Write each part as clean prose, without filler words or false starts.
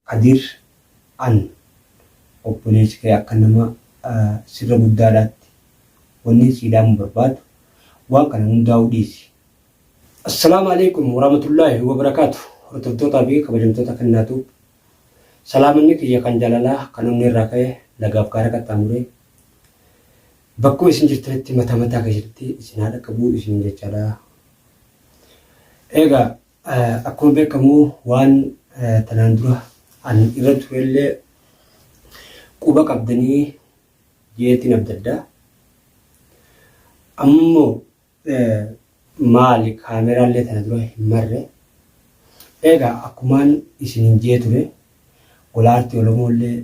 Kadiir an obboleessi kee akka nama sirra guddaadhaatti wannin sii dhaamu barbaadu waan kana hundaa'uu dhiisi. Assalaamu Aleeykum Warahmatullaahi Wabarakaatu Hordoftootaa fi kabajamtoota Kennaa Tube Salaamanni kiyya kan jaalalaa kan onnee irraa ka'e lagaaf gaara qaxxaamuree bakkuma isin jirtanitti mataa mataa keessatti isin haa dhaqqabu isiniin jechaadha. Egaa Akkuma beekamu waan tanaan dura an irra turellee quba qabdanii jeetiin abdadha. Amma immoo maali kaameraallee tana dura hin marre. Egaa akkumaan isiniin jee ture gola aartii Oromoollee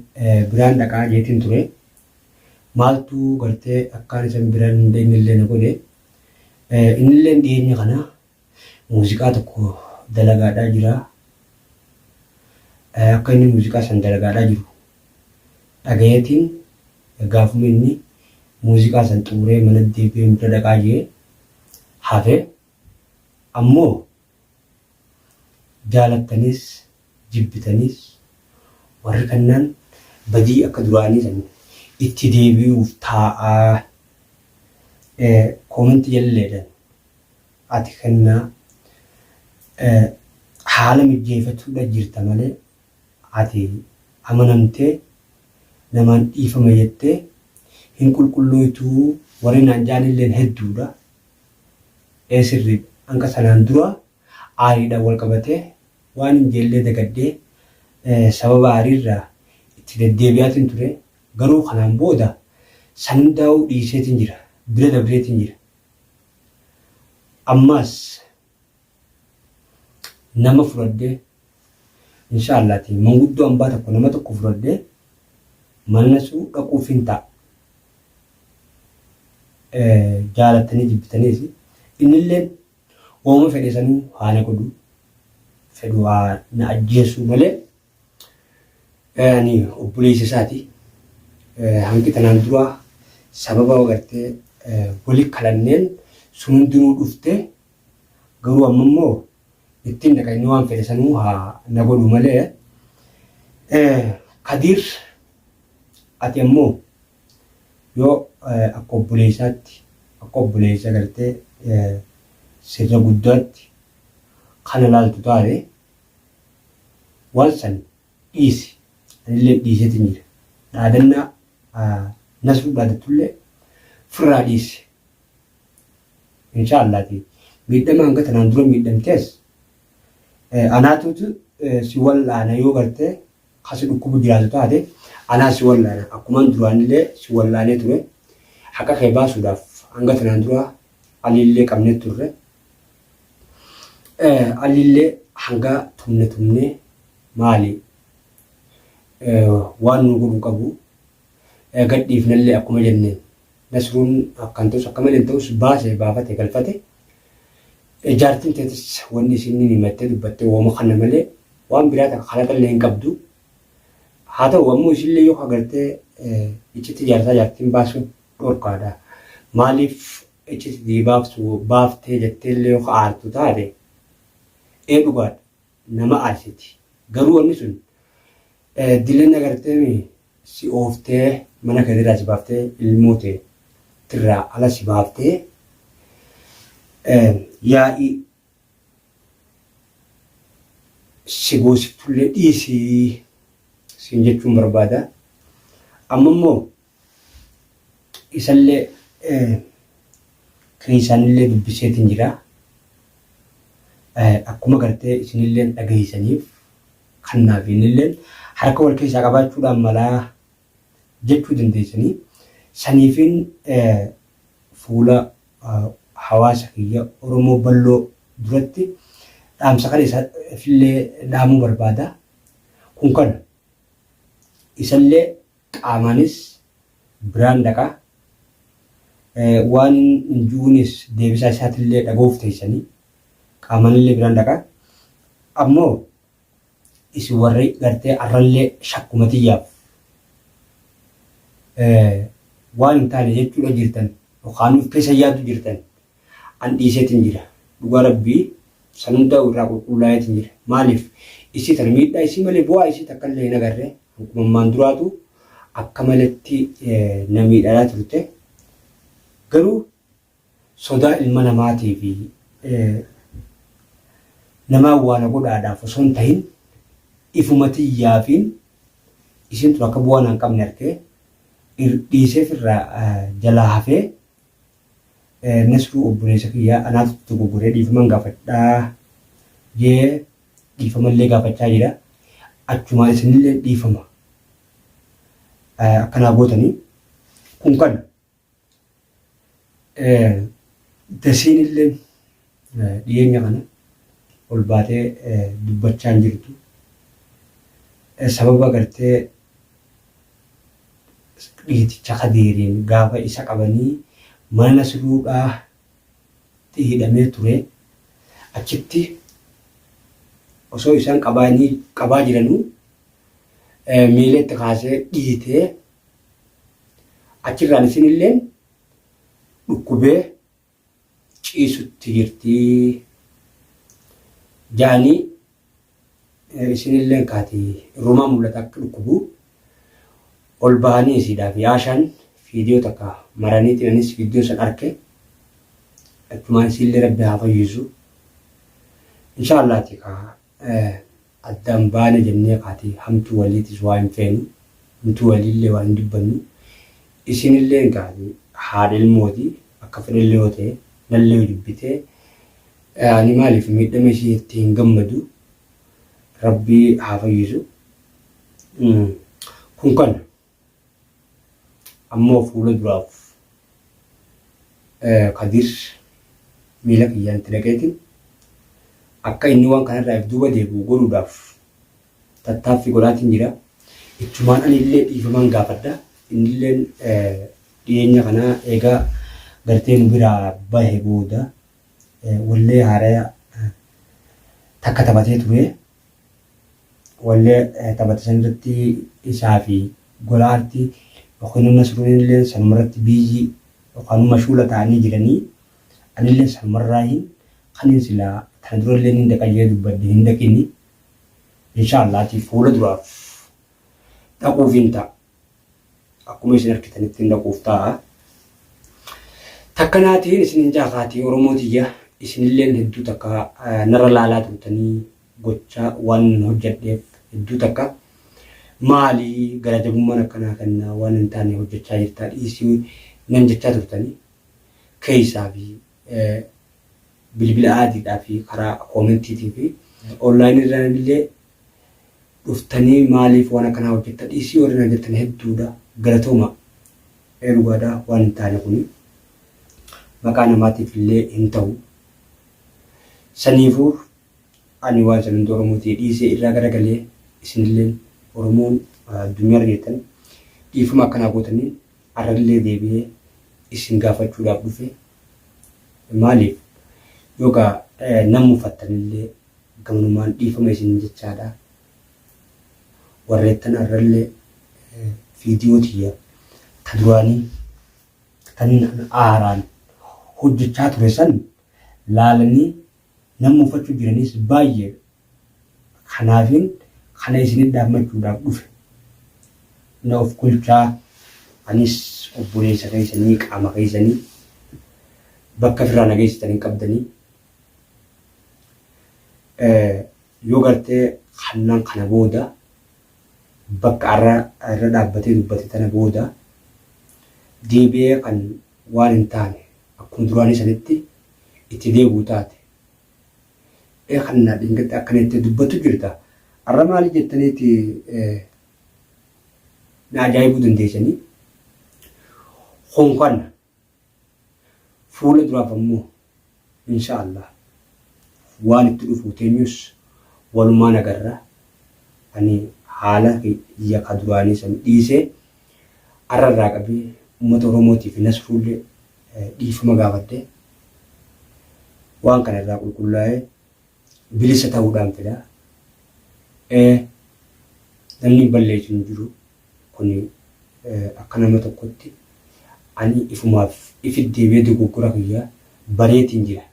biraan dhaqaa jeetiin ture. Maaltu gartee akkaan isan biraan hin deemnellee na godhe. Innilleen dhiyeenya kana muuziqaa tokko dalagaadhaa jira. Akka inni muuziqaa san dalagaadhaa jiru dhagayeetiin gaafuma inni muuziqaa san xumuree mana deebi'ee bira dhaqaa jee hafe. Ammoo jaalattanis jibbitanis warri kannaan badii akka duraanii san itti deebi'uuf taa'aa koomentii jalleedhan Ati kennaa haala mijjeefatuudha jirta malee ati amanamtee namaan dhiifama jettee hin qulqullooytuu warri naan ja'anilleen hedduudha. Ee sirriidha hanqa sanaan dura aariidhaan wal qabatee waan hin jeellee dagadhee sababa aariirraa itti deddeebi'aatiin ture garuu kanaan booda san hundaa'uu dhiiseetiin jira bira dabreetiin jira. Ammaas nama fudhadhee insha Allaati manguddoo ambaa tokko nama tokko fudhadhee mana nasuu dhaquufin ta'a. Jaalattanii jibbitaniis innilleen waanuma fedhe sanuu haa na godhu fedhu haa na ajjeesuu malee Ani obboleessa isaati. Hangi tanaan dura sababa gartee wali kalanneen sun hundinuu dhufte garuu amma immoo ittiin dhaqa inni waan fedhe sanuu haa na godhu malee Kadiir ati ammoo yoo akka obboleessaatti akka obboleessa gartee sirra guddaatti kana laaltu taate Waan san dhiisi. Anilleen dhiiseetiin jira. Dhaadannaa Nasruu dhaadattullee firraa dhiisi. Inshaa Allaati miidhama hanga tanaan dura miidhamtees anaatuutu si wal'aana yoo gartee ka si dhukkubu jiraatu taate anaa si wal'aana. Akkumaan duraanillee si wal'aanee ture haqa kee baasuudhaaf hanga tanaan dura Aliillee qabnee turre. Alillee hanga tumne tumnee maali waan nu godhu qabu gad dhiifnallee akkuma jenne Nasruun akkan ta'us akka malee ta'us baase baafate galfate jaartiin teetis wanni isin ni himattee dubbattee wooma kana malee waan biraa takka kalaqallee hin qabdu. Haa ta'u ammoo isinillee yoo agartee iccitti jaarsaa jaartiin baasuun dhorkaadha. Maaliif iccitii baaftu baaftee jetteellee yoo ka aartu taate ee dhugaadha nama aarsiti. Garuu wanni sun dilana garteemi si ooftee mana keetirraa si baaftee ilmoo tee tirraa ala si baaftee yaa'ii si goosiftullee dhiisii siin jechuun barbaada. Amma immoo Isallee keessaanillee dubbiseetiin jira. Akkuma gartee isinilleen dhageessaniif kannaa fi innilleen harka wal keessaa qabaachuudhaan malaa jechuu dandeessanii. Saniifin fuula hawaasa kiyya Oromoo bal'oo duratti dhaamsa kana isaafillee dhaamuu barbaada. Kun kana. Isallee qaamaanis biraan dhaqa. Waan hin ju'uunis deebisaa isaatillee dhaga'uuf teessanii qaamaanillee biraan dhaqa. Ammoo isin warri gartee arrallee shakkuma tiyyaaf waan hin taane jechuudha jirtan yookaan of keessa yaadu jirtan an dhiiseetiin jira. Dhugaa rabbii san hunda irraa qulqullaa'eetiin jira. Maaliif? Isii tana miidhaa isii malee bu'aa isii takka illee hin agarre. Akkuma ammaan duraatu akka maletti na miidhaa turte. Garuu sodaa ilma namaatii fi namaan waa na godhaadhaaf osoo hin tahin ifuma tiyyaafiin isiin tun akka bu'aa naan qabne arkee dhiiseef irraa jalaa hafee. Nasruu obboleessa kiyya anaatu dogoggoree dhiifaman gaafadhaa jee dhiifamallee gaafachaa jira. Achumaan isinillee dhiifama akkanaa gootanii kun kana. Dasiinillee dhiyeenya kana ol baatee dubbachaa hin jirtu. Sababa gartee dhiiticha Kadiiriin gaafa isa qabanii mana Nasruudhaa tti hidhamee ture. Achitti osoo isaan qabaanii qabaa jiranuu miila itti kaasee dhiitee achirraan isinilleen dhukkubee ciisutti jirti ja'anii isinilleen kaati irrumaa mul'ata akka dhukkubu ol bahanii isiidhaa fi Aashaan fiidiyoo takka maraniitiin anis fiidiyoo san arke achumaan isiillee rabbi haa fayyisu inshaallaati kaa addaan baane jennee kaati hamtuu waliitis waa hin feenu hamtuu waliillee waa hin dubbannu isinilleen kaati haadha ilmooti akka fedhellee yoo ta'e nallee yoo jibbitee ani maaliif miidhama ishii itti hin gammadu rabbii haa fayyisu kun kana ammoo fuula duraaf Kadir miila kiyyaan itti dhaqeetiin akka inni waan kanarraa if duuba deebi'u godhuudhaaf tattaaffii godhaatiin jira. Ichumaan ani illee dhiifaman gaafadha. Innilleen dhiyeenya kana eega gartee nu biraa bahe booda wallee haaraya takka taphatee ture. Wallee taphate san irratti isaa fi gola aartii yookiin Nasruun illee sanuma irratti biiyyii yookaan mashuula ta'anii jiranii anillee sanumarraahin kanin silaa tana dura illee nin dhaqa jee dubbadhe hin dhaqini inshaallaati fuula duraaf dhaquufin ta'a. Akkuma isin argitanitti hin dhaquuf ta'a. Takka naatiin isin hin jaakaatii Oromoo tiyya isinilleen hedduu takka narra laalaa turtanii gocha waan hojjedheef hedduu takka maali gara jabummaan akkanaa kenna waan hin taane hojjechaa jirta dhiisii nan jechaa turtanii keessaa fi bilbila aadiidhaa fi karaa koomentiitii fi onlaayinii irraan illee dhuftanii maaliif waan akkanaa hojjetta dhiisii warri naan jettan hedduudha galatooma ee dhugaadha waan hin taane kuni maqaa namaatiif illee hin ta'u saniifuu ani waan san hunda Oromoo ta'e dhiisee irraa garagalee isinilleen Oromoon addunyaarra jirtan dhiifama akkanaa gootanii arrallee deebi'ee isin gaafachuudhaaf dhufe maaliif yookaa nan mufattanillee gamanumaan dhiifama isinin jechaadha. Warreettan arrallee viidiyoo tiyya ta duraanii tanin an aaraan hojjechaa ture san laalanii nan mufachuu jiranis baay'eedha. Kanaafin kana isinit dhaammachuudhaaf dhufe. Na of kolchaa anis obboleessa keessanii qaama keessanii bakka firraa na geessitan hin qabdanii. Yoo gartee kannan kana booda bakka arra irra dhaabbatee dubbate tana booda deebi'ee kan waan hin taane akkuma duraanii sanitti itti deebi'u taate ee kan dhingatti akkana itti dubbatu jirta arra maali jettaniiti na ajaa'ibuu dandeessanii kun kana. Fuula duraaf ammoo insha Allah waan itti dhufu teenyus walumaan agarra. Ani haala kiyya ka duraanii san dhiisee arra irraa qabee ummata Oromootii fi Nasruullee dhiifama gaafadhee waan kana irraa qulqullaa'ee bilisa ta'uudhaan fedha. Namni hin balleessu hin jiru. Kuni akka nama tokkotti ani ifumaaf ifit deebi'ee dogoggora kiyya bareetiin jira.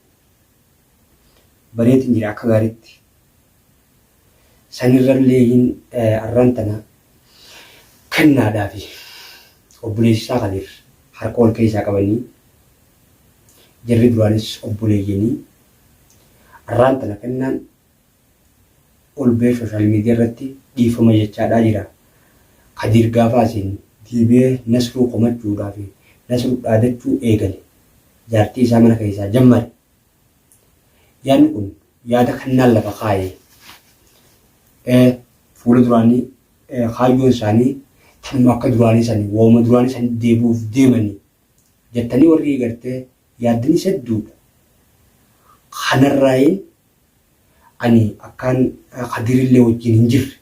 Bareetiin jira akka gaariitti. Sanirrallee hin arraan tana kennaadhaafi obboleessi isaa Kadiir harka wal keessaa qabanii jarri duraanis obboleeyyanii arraan tana kennaan ol ba'ee social media irratti dhiifama jechaadhaa jira. Kadiir gaafa asiin deebi'ee Nasruu komachuudhaa fi Nasruu dhaadachuu eegale. Jaartii isaa mana keessaa jammare. Yaadni kun yaada kennaan lafa kaa'e. Fuula duraanii kaayyoon isaanii tanuma akka duraanii sanii wauma duraanii sanii deebi'uuf deemanii jettanii warri gartee yaaddanis hedduudha. Kanarraayin ani akkaan Kadirillee wajjin hin jirre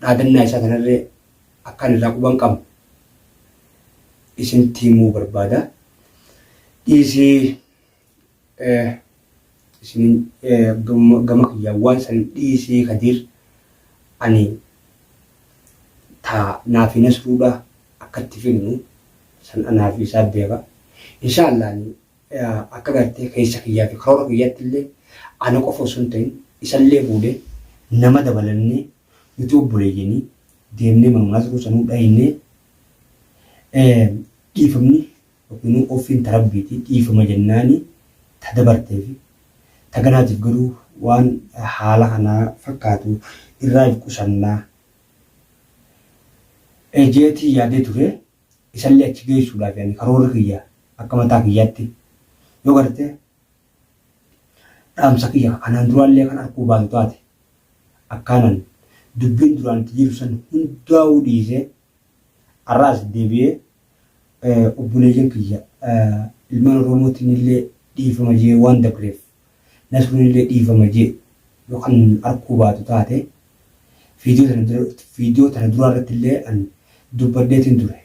dhaadannaa isaa kanarree akkaan irraa quban qabne isinitti himuu barbaada. Dhiisii isin gama kiyyaan waan san dhiisii Kadiir ani taa naafi Nasruudha akka itti finnu san anaafi isaa beeka. Inshaa Allah ani akka gartee keessa kiyyaa fi karoora kiyyaatti illee ana qofa osoo hin ta'in isallee fuudhee nama dabalannee nuti obboleeyyanii deemnee manuma Nasruu sanuu dhaynee dhiifamni yookiinuu offiin ta Rabbiiti dhiifama jennaani ta dabarteefi ta ganaatiif garuu waan haala kanaa fakkaatu irraa if qusannaa jeetii yaadee ture. Isallee achi geessuudhaaf ani karoorri kiyya akka mataa kiyyaatti yoo garte dhaamsa kiyya kanaan duraallee kan arkuu baatu taate akkaanan dubbiin duraan itti jiru san hundaa'uu dhiisee har'a as deebi'ee obboleeyyan kiyya ilmaan Oromootiin illee dhiifama jee waan dabreef Nasruun illee dhiifama jee yoo kan arkuu baatu taate viidiyoo tana duraa irratti illee an dubbadheetiin ture.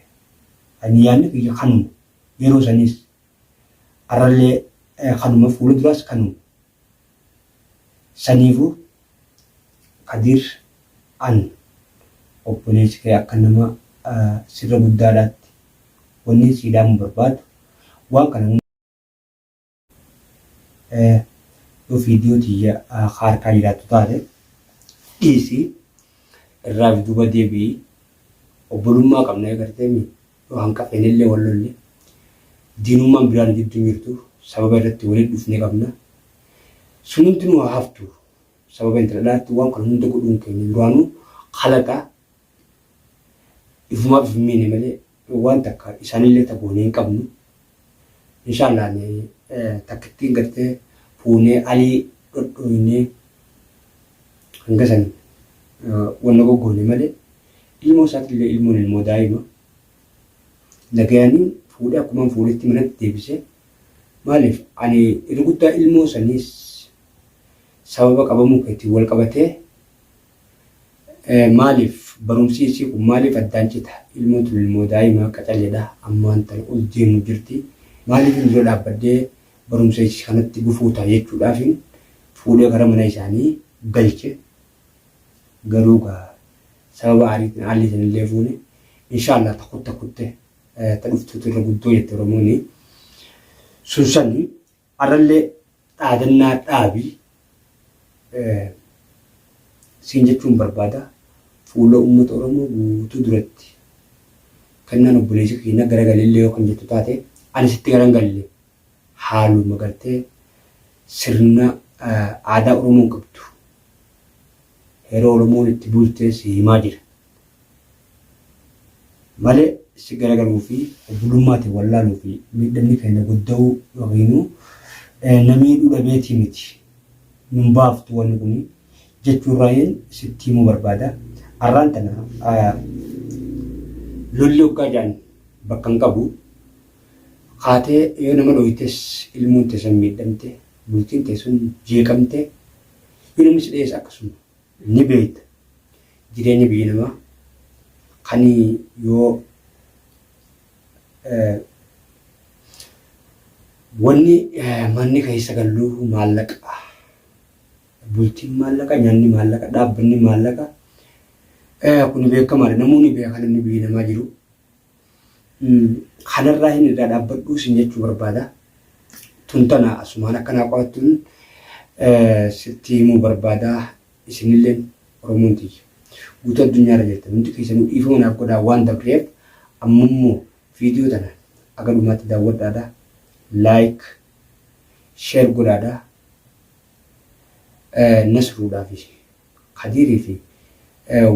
Ani yaadni kiyya kanuma yeroo saniis har'allee kanuma fuula duraas kanuma. Saniifuu Kadiir an obboleessi kee akka nama sirra guddaadhaatti wannin sii dhaamuu barbaadu waan kana yoo viidiyoo tiyya harkaa jiraattu taate dhiisi irraa of duuba deebi'i obbolummaa qabna agarteemi yoo hanqafeenillee wal lolle diinummaan biraa nu jidduu hin jirtu sababa irratti walitti dhufne qabna sun hundinuu haa haftu sababa intala dhalaatti waan kana hunda godhuun keenya duraanuu kalaqa ifumaaf if hin miine malee waan takka isaanillee ta goone hin qabnu. Inshallah ani takkittiin gartee fuunee alii dhodhooynee hanga san wanna goggoone malee ilmoo isaatillee ilmoon ilmoo daa'ima nagayaniin fuudhee akkumaan fuudhetti manatti deebisee maaliif ani irra guddaa ilmoo saniis sababa qabamuu keetiin wal qabatee Maaliif barumsi isii kun maaliif addaan cita? Ilmoon tun ilmoo daa'ima qacaleedha ammaan tana ol deemu jirti. Maaliifin dura dhaabbadhee barumsa isii kanatti gufuu ta'a jechuudhaafin fuudhee gara mana isaanii galche. Garuu gaa sababa aariitiin aalii sanillee fuune. Inshaallah ta kutte kutte ta dhuftuutu irra guddoo jette Oromooni. Sun sani Arrallee dhaadannaa dhaabi siin jechuun barbaada fuula uummata Oromoo guutuu duratti kennaan obboleessi kiyya na garagalellee yoo kan jettu taate ani sitti garan galle haaluma gartee sirna aadaa Oromoon qabdu heera Oromoon itti bultee si himaa jira. Malee si garagaluu fi obbolummaatiin wallaaluu fi miidhamni keenya gudda'uu yookiinuu na miidhuu dhabeetii miti. Nun baaftu wanni kuni jechuurraayin sitti himuu barbaada. Arraan tana lolli hoggaa ja'an bakka hin qabu. Kaatee yoo nama dhooytes ilmoon tee san miidhamte, bultiin tee sun jeeqamte, yoo namni si dhahes akkasuma. Ni beeyta jireenya biyya namaa kan yoo wanni manni keessa gallu maallaqa bultiin maallaqa nyaanni maallaqa dhaabbanni maallaqa kun beekamaadha namoonni beeka namni biyya namaa jiru Kanarraa hin irraa dhaabbadhuu sin jechuu barbaada. Tun tana asumaan akkanaa qo'attuun sitti himuu barbaada. Isinilleen Oromoon tiyya guutuu addunyaarra jirtan hundi keessanuu dhiifama naaf godhaa waan dabreef. Ammammoo viidiyoo tana aga dhumaatti daawwadhaadha, like, share godhaadha. Nasruudhaa fi Kadiirii fi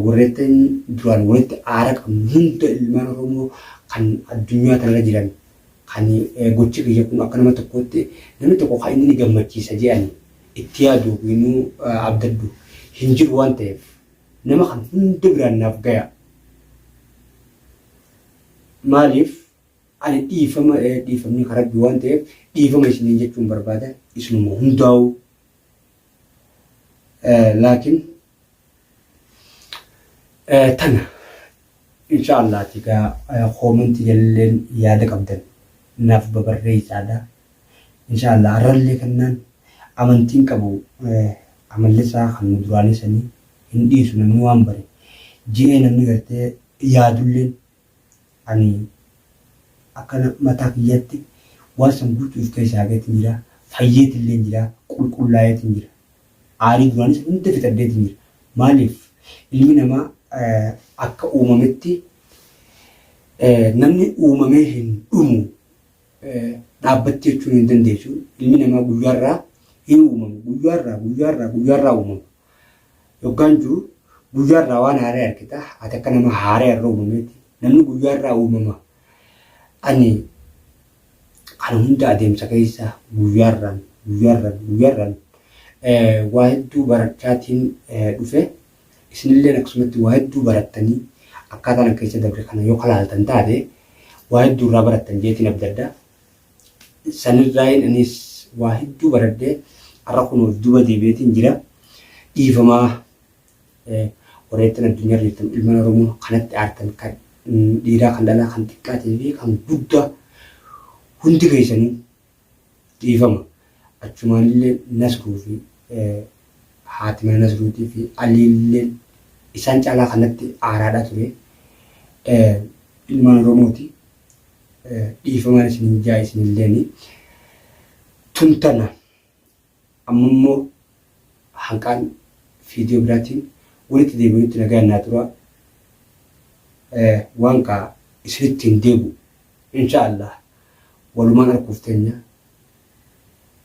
warreettan duraan walitti aara qabnu hunda, ilmaan Oromoo kan addunyaa tanarra jiran, kan gochi kiyya kun akka nama tokkootti namni tokko kan inni ni gammachiisa jedhani itti yaadu yookiin abdadhu hin jiru waan ta'eef, nama kan hunda biraan naaf gaya. Maaliif ani dhiifama, dhiifamni kan Rabbi waan ta'eef, dhiifama isiniin jechuun barbaada isinuma hundaa'u. Laakiin tana insha Allah egaa koomentii jalalleen yaada qabdan naaf babarreessaadha. Insha Allah har'allee kannaan amantiin qabu amalli isaa kan nu duraanii sanii hin dhiisu. Namni waan bare ji'ee namni gartee yaadulleen, ani akka mataa kiyyaatti waan san guutuu of keessaa haqeetiin jira, fayyeetillee jira, qulqullaa'eetiin jira, aarii duraanis hunda fixadheetiin jira. Maaliif ilmi namaa akka uumametti namni uumamee hin dhumu dhaabbatti jechuun hin dandeessu. Ilmi namaa guyyaarraa hin uumamu, guyyaarraa guyyaarraa guyyaarraa uumama. Yoggaan jiru guyyaarraa waan haaraa argita. Ati akka nama haaraa irra uumameeti. Namni guyyaarraa uumama. Ani kana hunda adeemsa keessa guyyaarraan guyyaarraan guyyaarraan waa hedduu barachaatiin dhufe. Isinilleen akkasumatti waa hedduu barattanii, akkaataan keessa dabre kana yoo kalaaltan taate waa hedduu irraa barattan jeetiin abdadha. Sanirraayin anis waa hedduu baradhee har'a kun of duuba deebi'eetiin jira. Dhiifamaa warreettan addunyaa jirtan, ilmaan Oromoo kanatti aartan, kan dhiiraa, kan dhalaa, kan xiqqaatii fi kan guddaa, hundi keessanuu dhiifama. Achumaanillee Nasruu fi haati mana Nasruutii fi Aliilleen isaan caalaa kanatti aaraadhaa ture. Ilmaan Oromooti. Dhiifamaan isinin jaa isinilleeni. Tuntana amma immoo hanqaan viidiyoo biraatiin walitti deebinutti nagaan naa tura. Waan kaa isinitti hin deebi'u. Insha Allah walumaan arguuf teenya,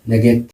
nagaatti.